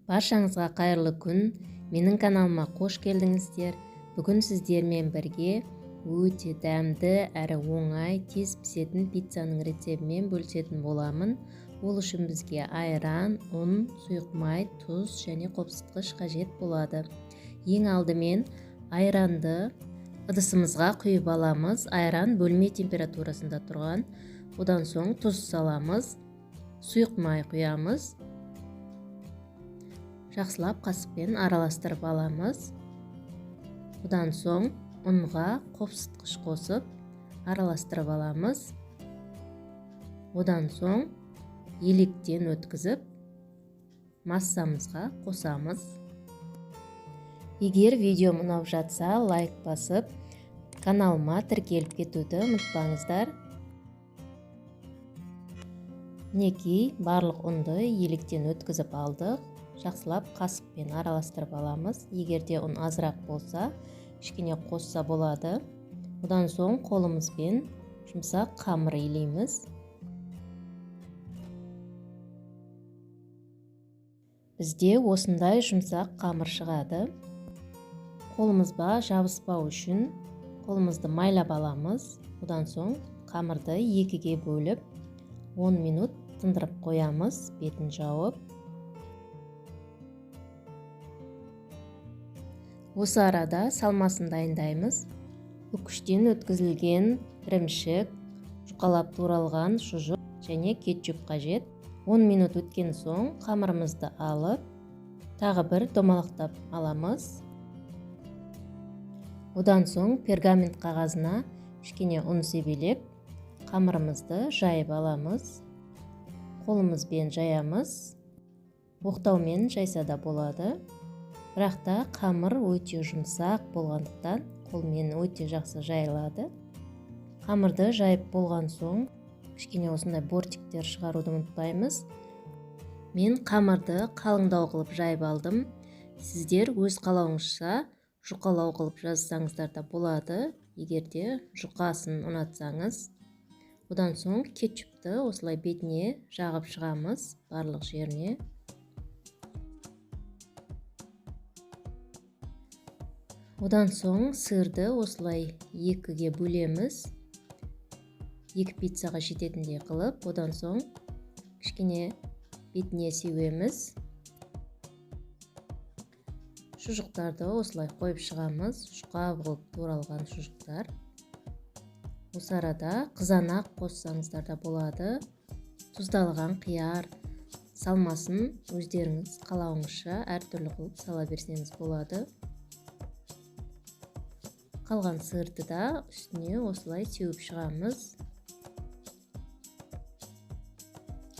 Баршаңызға қайырлы күн. Менің каналыма қош келдіңіздер. Бүгін сіздермен бірге өте дәмді әрі оңай тез пісетін пиццаның рецептімен бөлісетін боламын. Ол үшін бізге айран, ұн, сұйық май, тұз және қопсытқыш қажет болады. Ең алдымен айранды ыдысымызға құйып аламыз. Айран бөлме температурасында тұрған. Одан соң тұз саламыз, сұйық май құямыз. Жақсылап қасықпен араластырып аламыз. Одан соң ұнға қопсытқыш қосып араластырып аламыз. Одан соң електен өткізіп массамызға қосамыз. Егер видео ұнап жатса, лайк басып, каналыма тіркеліп кетуді ұмытпаңыздар. Мінекей, барлық ұнды електен өткізіп алдық. Жақсылап қасықпен араластырып аламыз. Егер де ұн азырақ болса, кішкене қосса болады. Одан соң қолымызбен жұмсақ қамыр илейміз. Бізде осындай жұмсақ қамыр шығады. Қолымызға жабыспау үшін қолымызды майлап аламыз. Одан соң қамырды екіге бөліп 10 минут тындырып қоямыз, бетін жауып. Осы арада салмасын дайындаймыз. Үкіштен өткізілген ірімшік, жұқалап туралған шұжық және кетчуп қажет. 10 минут өткен соң қамырымызды алып, тағы бір домалақтап аламыз. Одан соң пергамент қағазына кішкене ұн себелеп, қамырымызды жайып аламыз. Қолымызбен жаямыз. Оқтаумен жайса да болады. Бірақ та қамыр өте жұмсақ болғандықтан қолмен өте жақсы жайылады. Қамырды жайып болған соң кішкене осындай бортиктер шығаруды ұмытпаймыз. Мен қамырды қалыңдау қылып жайып алдым. Сіздер өз қалауыңызша жұқалау қылып жазсаңыздар да болады, егер де жұқасын ұнатсаңыз. Одан соң кетчупты осылай бетіне жағып шығамыз, барлық жеріне. Одан соң сырды осылай екіге бөлеміз. Екі пиццаға жететіндей қылып, одан соң кішкене бетіне себеміз. Шұжықтарды осылай қойып шығамыз, жұқа қылып туралған шұжықтар. Осы арада қызанақ қоссаңыздар да болады. Тұздалған қияр салмасын өздеріңіз қалауыңызша әртүрлі қылып сала берсеңіз болады. Қалған сырды да үстіне осылай сеуіп шығамыз.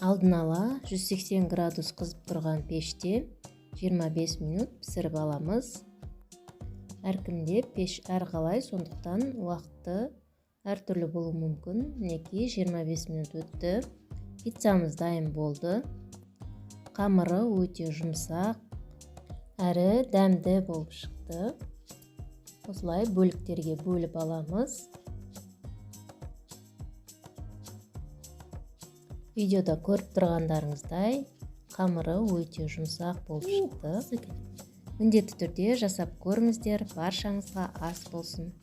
Алдын ала 180 градус қызып тұрған пеште 25 минут пісіріп аламыз. Әркімде пеш әрқалай, сондықтан уақыты әртүрлі болуы мүмкін. Мінекей 25 минут өтті. Пиццамыз дайын болды. Қамыры өте жұмсақ, әрі дәмді болып шықты. Осылай бөліктерге бөліп аламыз. Видеода көріп тұрғандарыңыздай, қамыры өте жұмсақ болып шықты. Міндетті түрде жасап көріңіздер. Баршаңызға ас болсын.